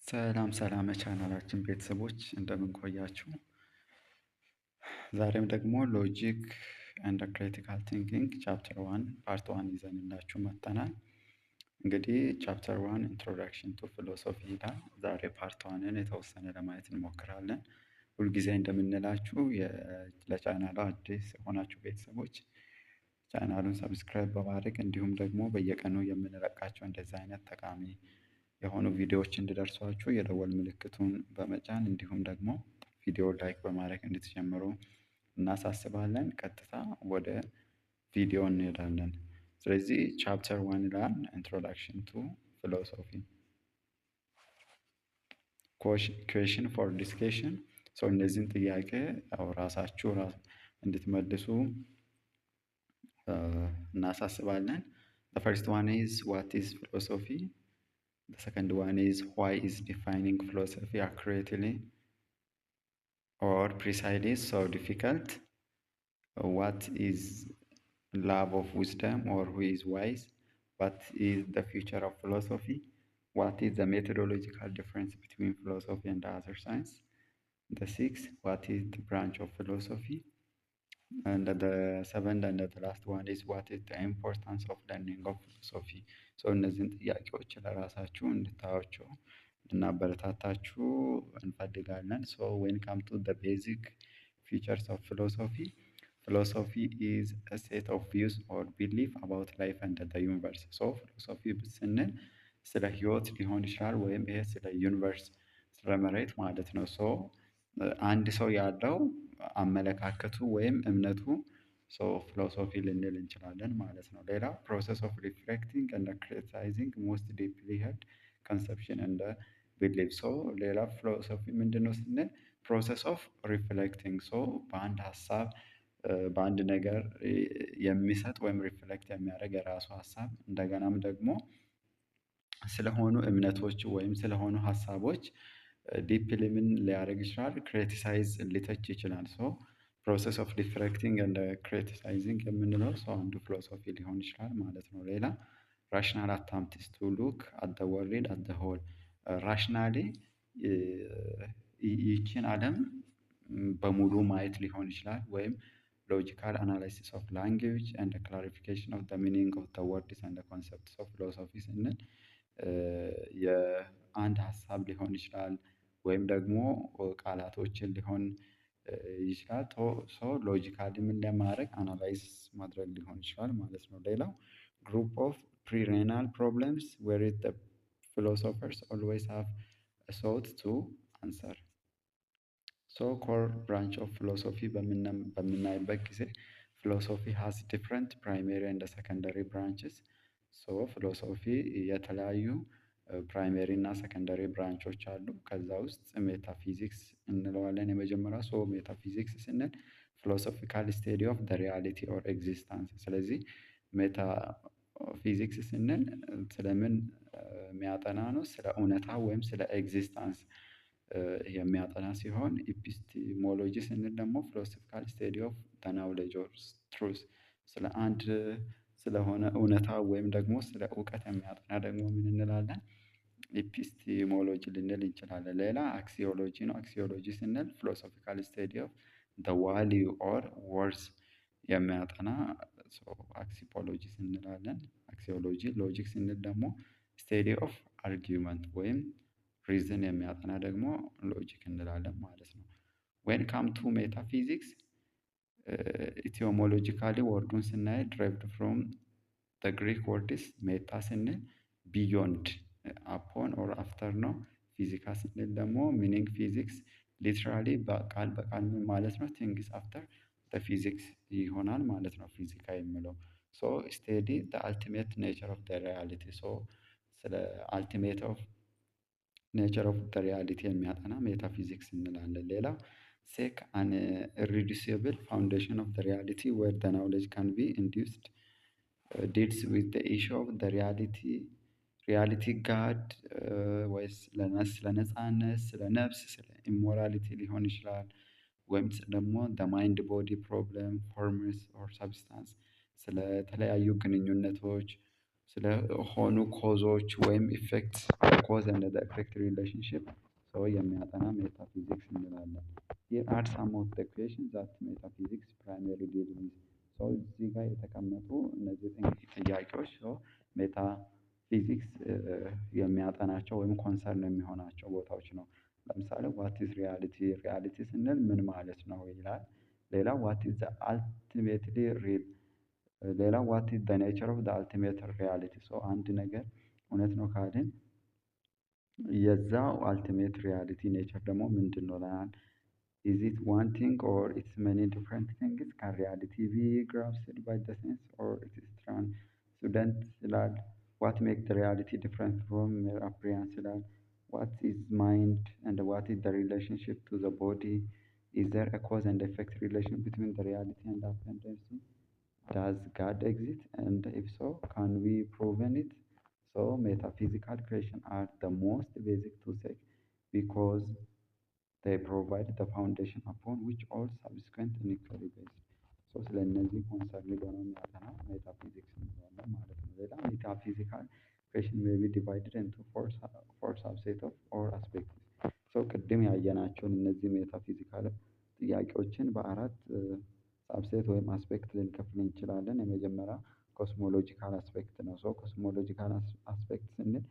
ሰላም ሰላም የቻናላችን ቤተሰቦች፣ እንደምን ቆያችሁ? ዛሬም ደግሞ logic and critical thinking chapter 1 part 1 ይዘንላችሁ መጥተናል። እንግዲህ chapter 1 introduction to philosophy ይላል። ዛሬ part 1ን የተወሰነ ለማየት እንሞክራለን። ሁልጊዜ እንደምንላችሁ ለቻናሉ አዲስ የሆናችሁ ቤተሰቦች ቻናሉን subscribe በማድረግ፣ እንዲሁም ደግሞ በየቀኑ የምንለቃቸው እንደዚህ አይነት ጠቃሚ የሆኑ ቪዲዮዎች እንዲደርሷችሁ የደወል ምልክቱን በመጫን፣ እንዲሁም ደግሞ ቪዲዮ like በማድረግ እንድትጀምሩ እናሳስባለን። ቀጥታ ወደ ቪዲዮ እንሄዳለን። ስለዚህ chapter 1 ይላል introduction to philosophy። Question for discussion። So እነዚህን ጥያቄ ያው ራሳችሁ እንድትመልሱ እናሳስባለን። The first one is, what is philosophy? The second one is, why is defining philosophy accurately or precisely so difficult? What is love of wisdom or who is wise? What is the future of philosophy? What is the methodological difference between philosophy and other science? The sixth, what is the branch of philosophy? And the seventh and the last one is, what is the importance of learning of philosophy? So እነዚህን ጥያቄዎች ለራሳችሁ እንድታዩቸው ልናበረታታችሁ እንፈልጋለን። So when come to the basic features of philosophy, philosophy is a set of views or belief about life and the universe። So philosophy ስንል ስለ ህይወት ሊሆን ይችላል ወይም ይሄ ስለ universe፣ ስለ መሬት ማለት ነው። So አንድ ሰው ያለው አመለካከቱ ወይም እምነቱ so philosophy ልንል እንችላለን ማለት ነው። ሌላ process of reflecting and criticizing most deeply held conception and belief። So ሌላ philosophy ምንድነው ስንል process of reflecting፣ so በአንድ ሀሳብ፣ በአንድ ነገር የሚሰጥ ወይም reflect የሚያደርግ የራሱ ሀሳብ፣ እንደገናም ደግሞ ስለሆኑ እምነቶች ወይም ስለሆኑ ሀሳቦች deeply ምን ሊያደርግ ይችላል፣ criticize ሊተች ይችላል። So process of reflecting and criticizing የምንለው so አንዱ philosophy ሊሆን ይችላል ማለት ነው። ሌላ rational attempts to look at the world at the whole፣ rationally ይቺን አለም በሙሉ ማየት ሊሆን ይችላል ወይም logical analysis of language and clarification of the meaning of the words and concepts of philosophy ስንል የአንድ ሀሳብ ሊሆን ይችላል ወይም ደግሞ ቃላቶችን ሊሆን ይችላል። So logically ምን ለማድረግ analyze ማድረግ ሊሆን ይችላል ማለት ነው። ሌላው group of perennial problems where the philosophers always have sought to answer። So core branch of philosophy በምናይበት ጊዜ philosophy has different primary and secondary branches። So philosophy የተለያዩ primary እና secondary branch ኦች አሉ። ከዛ ውስጥ ሜታፊዚክስ እንለዋለን የመጀመሪያው። So metaphysics ስንል philosophical study of the reality or existence። ስለዚህ ሜታፊዚክስ ስንል ስለምን የሚያጠና ነው? ስለ እውነታ ወይም ስለ existence የሚያጠና ሲሆን፣ epistemology ስንል ደግሞ philosophical study of the knowledge or truth፣ ስለ አንድ ስለሆነ እውነታ ወይም ደግሞ ስለ እውቀት የሚያጠና ደግሞ ምን እንላለን? Epistemology ልንል እንችላለን። ሌላ axiology ነው። Axiology ስንል philosophical study of the value or worth የሚያጠና axiology እንላለን። Axiology። Logic ስንል ደግሞ study of argument ወይም reason የሚያጠና ደግሞ logic እንላለን ማለት ነው። When come to metaphysics, etymologically word ኡን ስናይ derived from the Greek words፣ meta ስንል beyond, upon or after ነው። ፊዚካ ስንል ደግሞ meaning physics፣ literally በቃል በቃል ምን ማለት ነው? Things after physics ይሆናል ማለት ነው። ፊዚካ የሚለው so study the ultimate nature of the reality። So ስለ ultimate of nature of the reality የሚያጠና ሜታፊዚክስ እንላለን። ሌላ seek an irreducible foundation of the reality where the knowledge can be induced, deals with the issue of the reality, God ወይስ ስለ ነጻነት፣ ስለ ነፍስ፣ ስለ immorality ሊሆን ይችላል። ወይም ደግሞ the mind body problem, forms or substance፣ ስለተለያዩ ግንኙነቶች፣ ስለሆኑ cause ኦች ወይም effect cause and the effect relationship so የሚያጠና ሜታፊዚክስ እንላለን። Here are some of the questions that metaphysics primarily deal with. So እዚህ ጋር የተቀመጡ እነዚህ ጥያቄዎች so metaphysics የሚያጠናቸው ወይም concern የሚሆናቸው ቦታዎች ነው። ለምሳሌ what is reality? Reality ስንል ምን ማለት ነው ይላል። ሌላ what is the ultimately real? ሌላ what is the nature of the ultimate reality? So አንድ ነገር እውነት ነው ካልን የዛው ultimate reality nature ደግሞ ምንድነው? ይላል። Is it one thing or it's many different things? Can reality be grasped by the sense or it is transcendent ይላል። What make the reality different from mere appearance ይላል። What is mind and what is the relationship to the body? Is there a cause and effect relation between the reality and appearance? Does God exist, and if so, can we proven it? So metaphysical question are the most basic to say because they provide the foundation upon which all subsequent inquiry based. So ስለ እነዚህ concern ሆኖ የሚያጠና ሜታፊዚክስ እንለዋለን ማለት ነው። ሌላ metaphysical question may be divided into four subset of or aspects. So ቅድም ያየናቸውን እነዚህ metaphysical ጥያቄዎችን በአራት subset ወይም aspect ልንከፍል እንችላለን። የመጀመሪያ cosmological aspect ነው። So cosmological aspect ስንል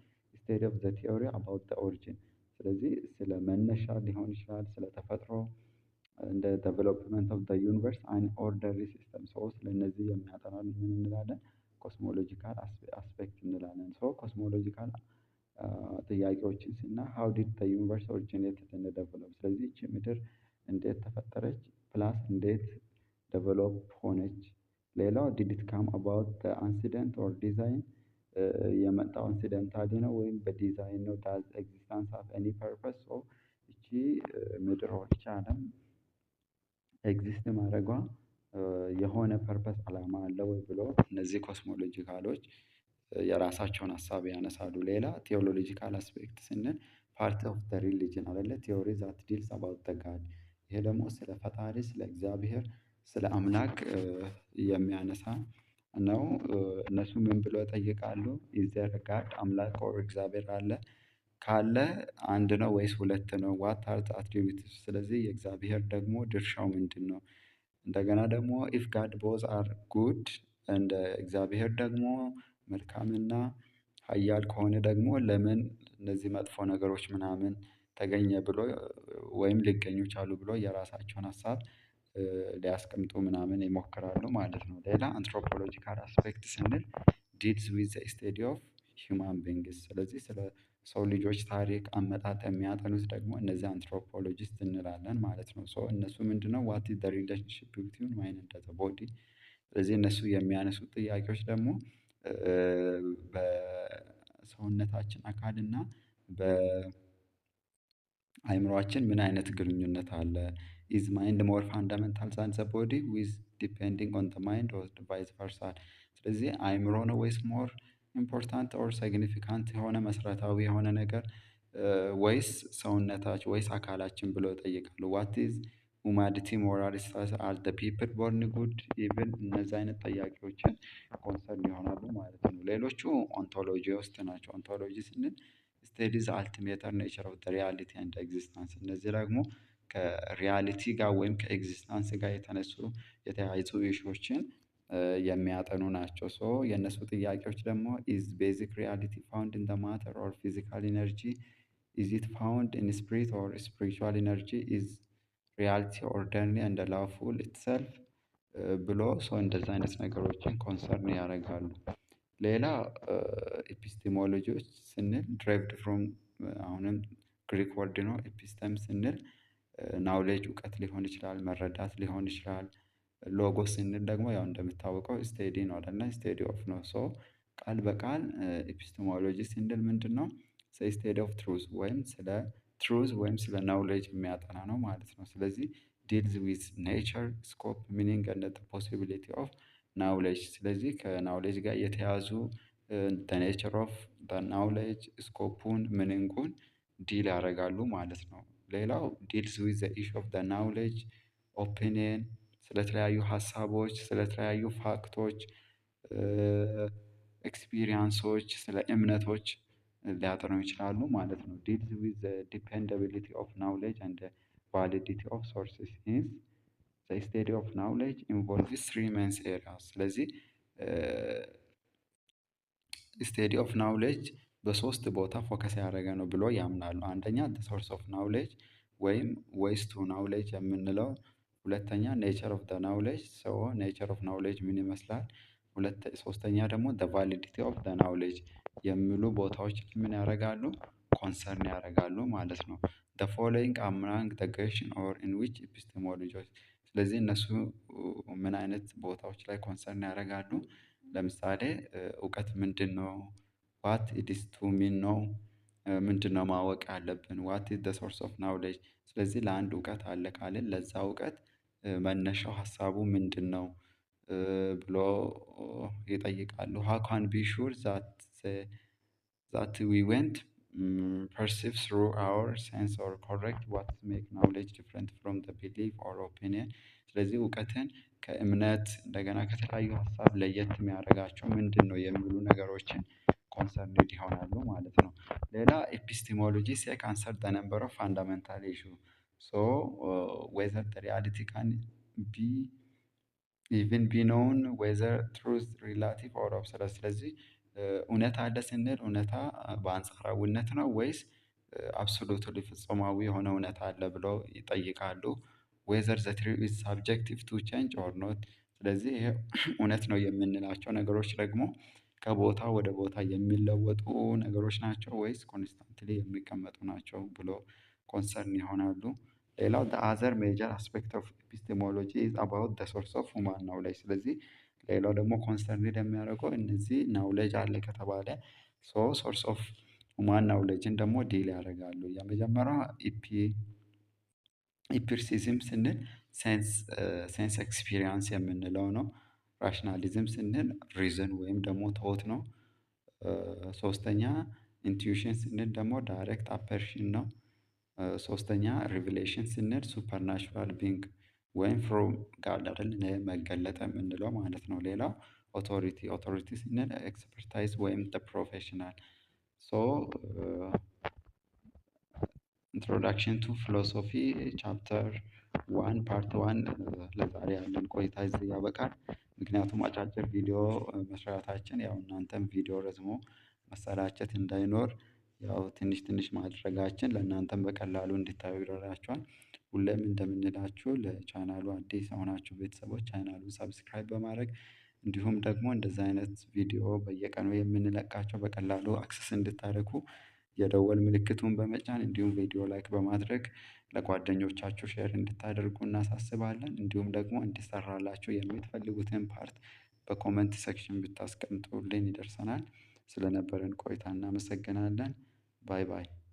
study of the theory about the origin። ስለዚህ ስለ መነሻ ሊሆን ይችላል፣ ስለ ተፈጥሮ፣ እንደ development of the universe an orderly system። So ስለእነዚህ የሚያጠና ምን እንላለን? Cosmological aspect እንላለን። So cosmological ጥያቄዎችን ስናይ how did the universe originated and develop? ስለዚህ ይቺ ምድር እንዴት ተፈጠረች plus እንዴት develop ሆነች? ሌላው did it come about accident or design? የመጣው accidentally ነው ወይም በዲዛይን ነው? Does existence have any purpose? So እቺ ምድር or ይቺ አለም exist ማድረጓ የሆነ purpose አላማ አለው ወይ ብሎ እነዚህ cosmological ኦች የራሳቸውን ሀሳብ ያነሳሉ። ሌላ theological aspect ስንል part of the religion አይደለ፣ theory that deals about the God። ይሄ ደግሞ ስለ ፈጣሪ፣ ስለ እግዚአብሔር፣ ስለ አምላክ የሚያነሳ ነው። እነሱ ምን ብለው ይጠይቃሉ? Is there God? አምላክ or እግዚአብሔር አለ? ካለ አንድ ነው ወይስ ሁለት ነው? What are the attributes? ስለዚህ የእግዚአብሔር ደግሞ ድርሻው ምንድነው? እንደገና ደግሞ if God both are good እንደ እግዚአብሔር ደግሞ መልካምና ሀያል ከሆነ ደግሞ ለምን እነዚህ መጥፎ ነገሮች ምናምን ተገኘ ብሎ ወይም ሊገኙ ቻሉ ብሎ የራሳቸውን ሀሳብ ሊያስቀምጡ ምናምን ይሞክራሉ ማለት ነው። ሌላ anthropological aspect ስንል deals with the study of human beings። ስለዚህ ስለ ሰው ልጆች ታሪክ አመጣጥ የሚያጠኑት ደግሞ እነዚህ anthropologist እንላለን ማለት ነው። So እነሱ ምንድነው? What is the relationship between mind and the body? ስለዚህ እነሱ የሚያነሱት ጥያቄዎች ደግሞ በሰውነታችን አካል እና በአእምሮአችን ምን አይነት ግንኙነት አለ? Is mind more fundamental than the body with depending on the mind or vice versa? ስለዚህ አእምሮ ነው ወይስ more important or significant የሆነ መሰረታዊ የሆነ ነገር ወይስ ሰውነታችን ወይስ አካላችን ብለው ይጠይቃሉ። What is humanity moral are the people born good, evil? እነዚህ አይነት ጥያቄዎችን concern ይሆናሉ ማለት ነው። ሌሎቹ ontology ውስጥ ናቸው። Ontology ስንል studies ultimate nature of the reality and existence። እነዚህ ደግሞ ከ reality ጋር ወይም ከ existence ጋር የተነሱ የተያያዙ issue ዎችን የሚያጠኑ ናቸው። So የእነሱ ጥያቄዎች ደግሞ is basic reality found in the matter or physical energy? Is it found in spirit or spiritual energy? Is reality orderly and lawful itself ብሎ so እንደዛ አይነት ነገሮችን concern ያደርጋሉ። ሌላ epistemology ዎች ስንል derived from አሁንም Greek word ነው። Episteme ስንል knowledge እውቀት ሊሆን ይችላል፣ መረዳት ሊሆን ይችላል። Logos ስንል ደግሞ ያው እንደሚታወቀው study ነው አይደለ? Study of ነው። So ቃል በቃል epistemology ስንል ምንድነው? Study of truth ወይም ስለ truth ወይም ስለ knowledge የሚያጠና ነው ማለት ነው። ስለዚህ deals with nature, scope, meaning and the possibility of knowledge። ስለዚህ ከ knowledge ጋር የተያያዙ the nature of the knowledge፣ scope ኡን፣ meaning ኡን deal ያደርጋሉ ማለት ነው። ሌላው deals with the issue of the knowledge, opinion፣ ስለተለያዩ ሀሳቦች፣ ስለተለያዩ fact ኦች፣ experience ኦች፣ ስለ እምነቶች ሊያጠኑ ይችላሉ ማለት ነው። Deals with dependability of knowledge and validity of sources. Hence, the study of knowledge involves three main areas። ስለዚህ study of knowledge በሶስት ቦታ focus ያደረገ ነው ብሎ ያምናሉ። አንደኛ source of knowledge ወይም ways to knowledge የምንለው፣ ሁለተኛ nature of the knowledge, so nature of knowledge ምን ይመስላል? ሶስተኛ ደግሞ the validity of the knowledge የሚሉ ቦታዎች ምን ያደርጋሉ? Concern ያደርጋሉ ማለት ነው። The following among the question or in which epistemology። ስለዚህ እነሱ ምን አይነት ቦታዎች ላይ concern ያደርጋሉ? ለምሳሌ እውቀት ምንድነው? What it is to mean ነው? ምንድነው ማወቅ ያለብን? What is the source of knowledge? ስለዚህ ለአንድ እውቀት አለ ካልን ለዛ እውቀት መነሻው ሀሳቡ ምንድነው? ብሎ ይጠይቃሉ። How can be sure that we want perceive through our sense or correct? What make knowledge different from the belief or opinion? ስለዚህ እውቀትን ከእምነት እንደገና ከተለያዩ ሀሳብ ለየት የሚያደርጋቸው ምንድነው የሚሉ ነገሮችን concerned ይሆናሉ ማለት ነው። ሌላ epistemology seek answer the number of fundamental issue, so whether the reality can be even be known, whether truth relative or absolute። ስለዚህ እውነት አለ ስንል እውነታ በአንጻራዊነት ነው ወይስ absolutely ፍጹማዊ የሆነ እውነት አለ ብለው ይጠይቃሉ። Whether the truth is subjective to change or not። ስለዚህ ይሄ እውነት ነው የምንላቸው ነገሮች ደግሞ ከቦታ ወደ ቦታ የሚለወጡ ነገሮች ናቸው ወይስ constantly የሚቀመጡ ናቸው ብሎ concern ይሆናሉ። ሌላው the other major aspect of epistemology is about the source of human knowledge። ስለዚህ ሌላው ደግሞ concern የሚያደርገው እነዚህ knowledge አለ ከተባለ so source of human knowledge ን ደግሞ deal ያደርጋሉ። የመጀመሪያው empiricism ስንል sense experience የምንለው ነው። Rationalism ስንል reason ወይም ደግሞ thought ነው። ሶስተኛ intuition ስንል ደግሞ direct apperception ነው። ሶስተኛ revelation ስንል supernatural being ወይም from God አይደል መገለጥ የምንለው ማለት ነው። ሌላው authority፣ authority ስንል expertise ወይም professional። So introduction to philosophy chapter 1 part 1 ለዛሬ ያለን ቆይታ እዚህ ያበቃል። ምክንያቱም አጫጭር ቪዲዮ መስራታችን ያው እናንተም ቪዲዮ ረዝሞ መሰላቸት እንዳይኖር ያው ትንሽ ትንሽ ማድረጋችን ለእናንተም በቀላሉ እንድታዩ ይረዳችኋል። ሁሌም እንደምንላችሁ ለቻናሉ አዲስ የሆናችሁ ቤተሰቦች ቻናሉን subscribe በማድረግ እንዲሁም ደግሞ እንደዚህ አይነት ቪዲዮ በየቀኑ የምንለቃቸው በቀላሉ access እንድታደርጉ የደወል ምልክቱን በመጫን እንዲሁም ቪዲዮ like በማድረግ ለጓደኞቻችሁ share እንድታደርጉ እናሳስባለን። እንዲሁም ደግሞ እንዲሰራላችሁ የምትፈልጉትን part በ comment section ብታስቀምጡልን ይደርሰናል። ስለነበረን ቆይታ እናመሰግናለን። Bye bye።